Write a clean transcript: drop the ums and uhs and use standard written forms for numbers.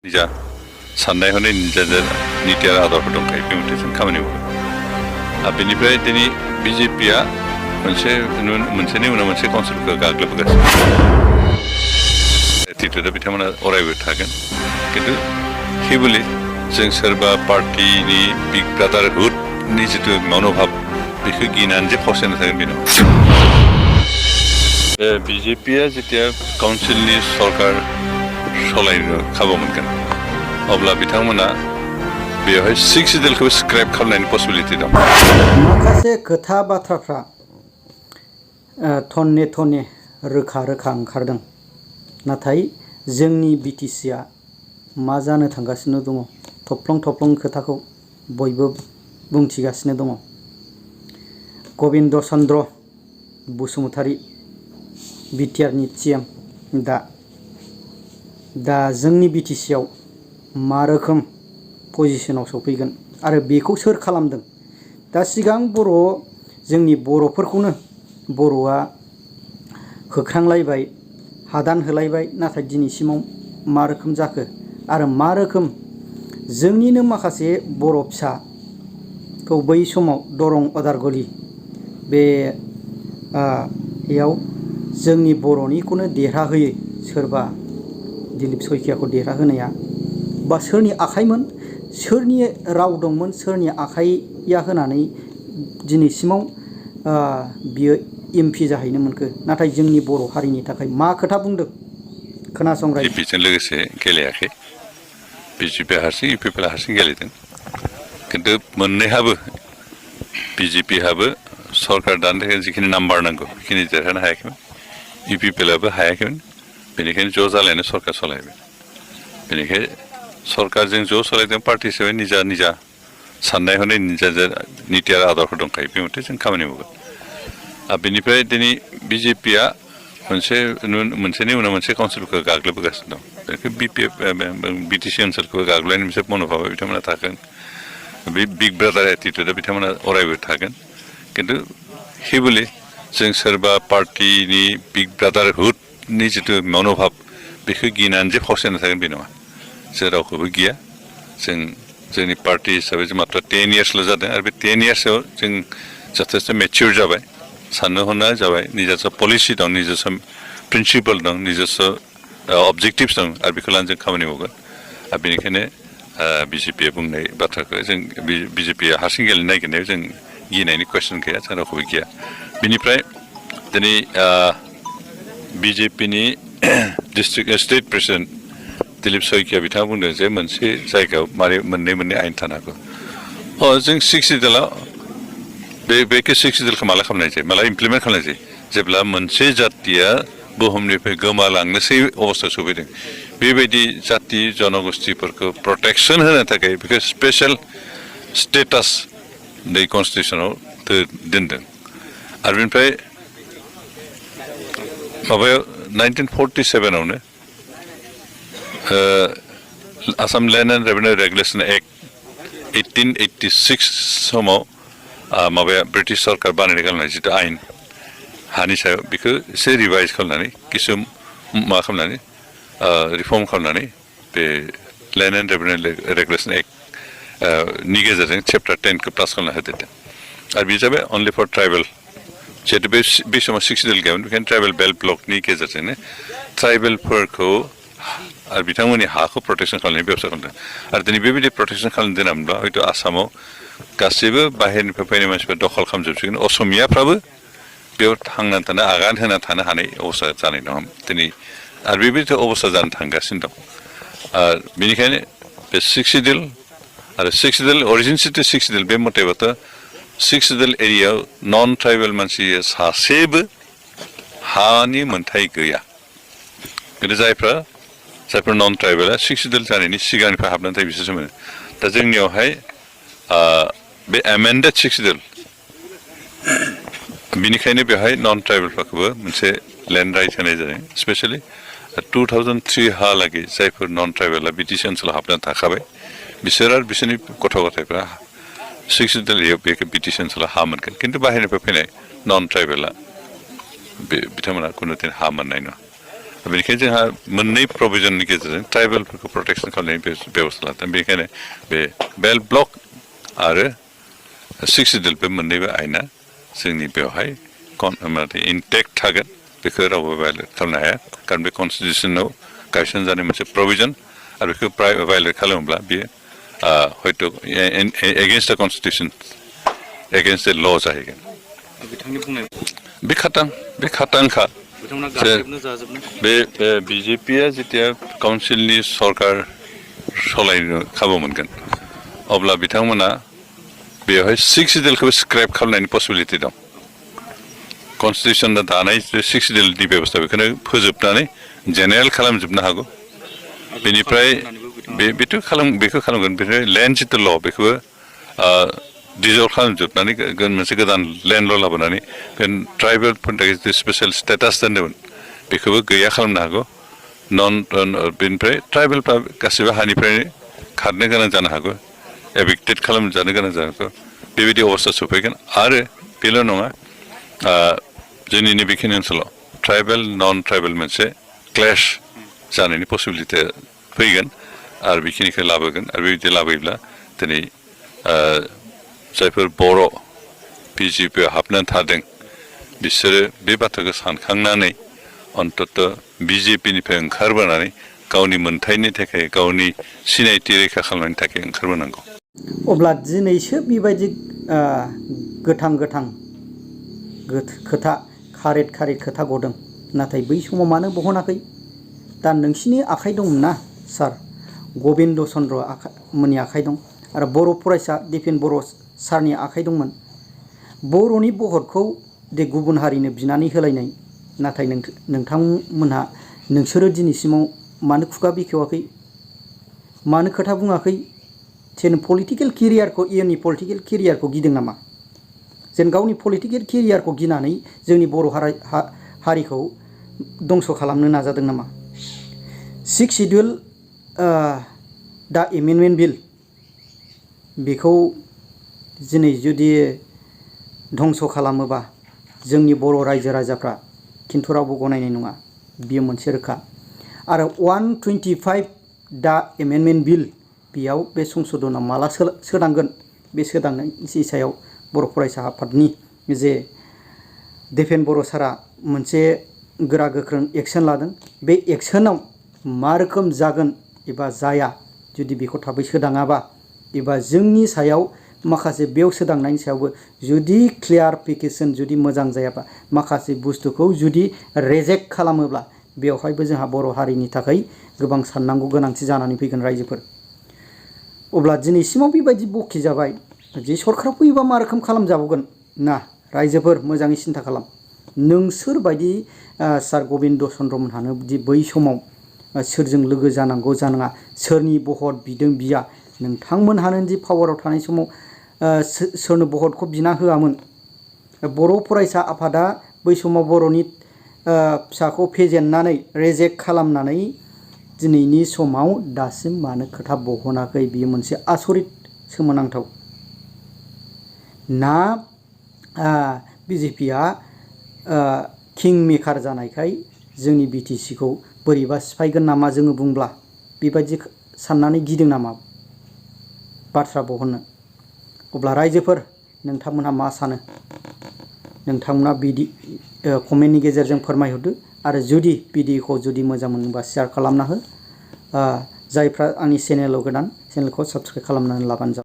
निजा साननाय हनाय निजा नीति आरो आदरफोर दंखायो बे मथे जों खामानि मावो आरो बेनिफ्राय दिनै बिजेपिआ मोनसेनि उनाव मोनसे काउन्सिलखौ गाग्लोबगासिनो एटिट्युडआ बिथांमोना अरायबो थागोन खिन्थु हेबुलि जों सोरबा पार्टिनि बिग ब्रादारहुडनि जिथु मनोभाब बेखौ गिनानै जे फावसायना थागोन बे नङा बिजेपिआ जेथिया काउन्सिलनि सरकार सलायनो खाबु मोनगोन अब्ला बिथांमोना बेवहाय 6 सिडिउलखौ स्क्रैप खालामनायनि पसिबिलिटि दं माखासे खोथा बाथ्राफ्रा थन्ने थन्ने रोखा रोखा ओंखारदों नाथाय जोंनि बिटिसिआ मा जानो थांगासिनो दङ थफ्लं थफ्लं खोथाखौ बयबो बुंथिगासिनो दङ गबिन्द चन्द्र बसुमतारी बिटिआरनि सिएम दा जोंनि बिटिसिआव मा रोखोम पजिशनाव सफैगोन आरो बेखौ सोर खालामदों दा सिगां जोंनि बर'फोरखौनो बर'आ होख्रांलायबाय हादान होलायबाय नाथाय दिनैसिमाव मा रोखोम जाखो आरो मा रोखोम जोंनिनो माखासे बर' फिसाखौ बै समाव दरं अदालगुरि बेयाव जोंनि बर'निखौनो देरहाहोयो सोरबा दिलीप सयखियाखौ देरहाहोनाया बा सोरनि आखाइमोन सोरनि राव दंमोन सोरनि आखाइया होनानै दिनैसिमाव बियो एमपि जाहैनो मोनखो नाथाय जोंनि बर' हारिनि थाखाय मा खोथा बुंदों खोनासं राय बिजेपिजों लोगोसे गेलेयाखै बिजेपि हारसिं इउपिपिएल हारसिं गेलेदों खिन्थु मोननैहाबो बिजेपिहाबो सरकार दानो थाखाय जिखिनि नाम्बार नांगौ बेखिनि देरहानो हायाखैमोन इउपिपिएलआबो हायाखैमोन बेनिखायनो ज' जालायनो सरकार सालायबाय बेनिखायनो सरकारजों ज' सालायदों पार्टि हिसाबै निजा साननाय हनाय निजा नीति आरो आदरफोर दंखायो बे मथे जों खामानि मावगोन आरो बेनिफ्राय दिनै बिजेपिआ मोनसेनि उनाव मोनसे काउन्सिलखौ गाग्लोबगासिनो दं बेखौ बिटिसि ओनसोलखौ गाग्लोबनायनि मोनसे मनोभाबा बिथांमोना थागोन बे बिग ब्रादार एटिट्युडआ बिथांमोना अरायबो थागोन खिन्थु हेबुलि जों सोरबा पार्टिनि बिग ब्रादारहुडनि जिथु मनोभाब बेखौ गिनानै जे फावसायना थागोन बे नङा जों रावखौबो गिया जोंनि पार्टि हिसाबै जों मात्र 10 इयार्सल' जादों आरो बे 10 इयार्सआव जों जथेस्थ' मेचियर जाबाय साननो हनाया जाबाय निजास्व पलिसि दं निजास्व प्रिन्सिपल दं निजास्व अबजेक्टिभ्स दं आरो बेखौ लानानै जों खामानि मावगोन आरो बेनिखायनो बिजेपिआ बुंनाय बाथ्राखौ जों बिजेपिआ हारसिं गेलेनो नागिरनायाव जों गिनायनि कुइसन गैया जों रावखौबो गिया बिनिफ्राय दिनै बिजेपिनि district state president Dilip Saikia बिथाङा बुंदों जे मोनसे जायगायाव मारै मोननै आयेन थानो हागौ जों 6 सिडिउलाव बेखौ 6 सिडिउलखौ माला खालामनाय जायो माला इमप्लिमेन्ट खालामनाय जायो जेब्ला मोनसे जातिया बुहुमनिफ्राय गोमालांनोसै अबस्थायाव सफैदों बेबायदि जाति जनगोष्ठीफोरखौ प्रटेक्सन होनो थाखाय बेखौ स्पेसियेल स्टेटास दै कनस्टिटिउसनाव दोनदों आरो बेनिफ्राय माबायाव 1947आवनो Assam land and revenue regulation act 1886 समाव माबाया ब्रिटिश सरकार बानायनो खालामनाय जिथु आयेन हानि सायाव बेखौ एसे रिभाइज खालामनानै किसु मा खालामनानै रिफर्म खालामनानै बे land and revenue regulation act नि गेजेरजों चेप्टार 10खौ पास खालामना होदेरदों आरो बे जाबाय अनलि फर ट्राइबेल जिहेतु बे समाव 6 सिडिउल गैयामोन बेखायनो ट्राइबेल बेल्ट ब्लकनि गेजेरजोंनो ट्राइबेलफोरखौ आरो बिथांमोननि हाखौ प्रटेक्सन खालामनायनि बेबस्था खालामदों आरो दिनै बेबायदि प्रटेक्सन खालामनो दोनामोनब्ला हयथ' आसामाव गासैबो बाहेरनिफ्राय फैनाय मानसिफ्रा दखल खालामजोबसिगोन असमियाफ्राबो बेयाव थांनानै थानो आगान होना थानो हानाय अबस्था जानाय नङामोन दिनै आरो बेबायदि अबस्था जानो थांगासिनो दं आरो बेनिखायनो बे 6 सिडिउल आरो 6 सिडिउल अरिजिन जिथु 6 सिडिउल बे मथेबाथ' 6 सिडिउल एरियायाव नन ट्राइबेल मानसि सासेबो हानि मोन्थाय गैया खिन्थु जायफोर नन ट्राइबेला 6 सिडिउल जानायनि सिगांनिफ्राय हाबनानै थायो बिसोरसो मोनो दा जोंनियावहाय बे एमेन्डेड 6 सिडिउल बिनिखायनो बेवहाय नन ट्राइबेलफोरखौबो मोनसे लेन्ड राइट होनाय जादों स्पेसियेलि 2003 हालागै जायफोर नन ट्राइबेला बिटिसि ओनसोलाव हाबनानै थाखाबाय बिसोर आरो बिसोरनि गथ' गथायफ्रा 6 सिडिउल बेखौ बिटिसि ओनसोलाव हा मोनगोन खिन्थु बाहेरनिफ्राय फैनाय नन ट्राइबेला बिथांमोना खुनु दिन हा मोननाय नङा बेनिखायनो जोंहा मोननै प्रभिजननि गेजेरजों ट्राइबेलफोरखौ प्रटेक्सन खालामनायनि बेबस्था लादों। बेनिखायनो बे बेल्ट ब्लक आरो 6 सिडिउल बे मोननैबो आयेना जोंनि बेवहाय इनटेक्ट थागोन, बेखौ रावबो भायलेट खालामनो हाया। खारन बे कनस्टिटिउसनाव गायसनजानाय मोनसे प्रभिजन, आरो बेखौ भायलेट खालामोब्ला बेयो हयथ' एगेन्स्ट द कनस्टिटिउसन, एगेन्स्ट द ल जाहैगोन। बिथांनि बुंनाय बे खातांखा बिथांमोना गाख्रेबनो जाजोबनो बे बिजेपिआ जेथिया काउन्सिलनि सरकार सलायनो खाबु मोनगोन, अब्ला बिथांमोना बेवहाय 6 सिडिउलखौबो स्क्रेप खालामनायनि पसिबिलिटि दं। कनस्टिटिउसना दानाय 6 सिडिउलनि बेबस्था बेखौनो फोजोबनानै जेनेरेल खालामजोबनो हागौ। बेनिफ्राय बेखौ खालामगोन। बेनिफ्राय लेन्ड जितु ल बेखौबो डिजल्भ खालामजोबनानै मोनसे गोदान लेन्ड ल लाबोनानै बे ट्राइबेलफोरनि थाखाय जितु स्पेसियेल स्टेटास दोन्दोंमोन बेखौबो गैया खालामनो हागौ। बेनिफ्राय ट्राइबेलफ्रा गासिबो हानिफ्रायनो खारनो गोनां जानो हागौ, एभिक्टेड खालामजानो गोनां जानो हागौ। बेबायदि अबस्था सफैगोन। आरो बेल' नङा, जोंनि नैबेखिनि ओनसोलाव ट्राइबेल नन ट्राइबेल मोनसे क्लेश जानायनि पसिबिलिटिया फैगोन, आरो बेखिनिखौ लाबोगोन। आरो बेबायदि लाबोयोब्ला दिनै जायफोर बर' बिजेपिआव हाबनानै थादों बिसोरो बे बाथ्राखौ सानखांनानै अन्तत बिजेपिनिफ्राय ओंखारबोनानै गावनि मोन्थायनि थाखाय, गावनि सिनायथि रैखा खालामनायनि थाखाय ओंखारबोनांगौ। अब्ला दिनैसो बेबायदि गोथां खोथा, खारेद खोथा गदों, नाथाय बै समाव मानो बहनाखै? दा नोंसिनि आखाइ दंमोन ना सार, गबिन्द चन्द्र मोननि आखाइ दं, आरो बर' फरायसा दिपेन बर' सारनि आखाइ दंमोन। बर'नि बहरखौ दे गुबुन हारिनो बिनानै होलायनाय, नाथाय नोंथांमोनहा नोंसोरो दिनैसिमाव मानो खुगा बेखेवाखै, मानो खोथा बुङाखै? जेन पलिटिकेल केरियारखौ, इयुननि पलिटिकेल केरियारखौ गिदों नामा? जेन गावनि पलिटिकेल केरियारखौ गिनानै जोंनि बर' हारिखौ दंस' खालामनो नाजादों नामा? 6 सिडिउल दा एमेन्डमेन्ट बिल, बेखौ दिनै जुदि धंस' खालामोबा जोंनि बर' रायजो राजाफ्रा खिन्थु रावबो गनायनाय नङा, बियो मोनसे रोखा। आरो 125 दा एमेन्डमेन्ट बिल, बेयाव बे संशोधनाव माला सोदांगोन? बे सोदांनायनि सायाव बर' फरायसा आफादनि जे दिपेन बर' सारा मोनसे गोरा गोख्रों एक्सन लादों। बे एक्सनाव मा रोखोम जागोन एबा जाया, जुदि बेखौ थाबै सोदाङाबा, एबा जोंनि सायाव माखासे बेयाव सोदांनायनि सायावबो जुदि क्लियारिफिकेसन जुदि मोजां जायाबा, माखासे बुस्थुखौ जुदि रेजेक्ट खालामोब्ला, बेवहायबो जोंहा बर' हारिनि थाखाय गोबां साननांगौ गोनांथि जानानै फैगोन रायजोफोर। अब्ला दिनैसिमाव बेबायदि बखि जाबाय, जे सरकाराव फैयोबा मा रोखोम खालामजाबावगोन ना? रायजोफोर मोजाङै सिन्था खालाम। नोंसोर बायदि सार गबिन्द चन्द्र मोनहानो दि बै समाव सोरजों लोगो जानांगौ जानाङा, सोरनि भट बिदों बिया, नोंथांमोनहानो दि पावाराव थानाय समाव सोरनो भटखौ बिना होआमोन। बर' फरायसा आफादा बै समाव बर'नि फिसाखौ फेजेननानै रेजेक्ट खालामनानै दिनैनि समाव दासिम मानो खोथा बहनाखै? बियो मोनसे आसरित, सोमोनांथाव। ना बिजेपिआ किं मेकार जानायखाय जोंनि बिटिसिखौ बोरैबा सिफायगोन नामा जोङो बुंब्ला, बेबायदि साननानै गिदों नामा बाथ्रा बहननो? अब्ला रायजोफोर, नोंथांमोनहा मा सानो? नोंथांमोना बिदि कमेन्टनि गेजेरजों फोरमायहरदो। आरो जुदि भिडिअखौ जुदि मोजां मोनोबा शेयार खालामना हो। जायफ्रा आंनि चेनेलाव गोदान, चेनेलखौ साबस्क्राइब खालामनानै लाबानो जाबाय।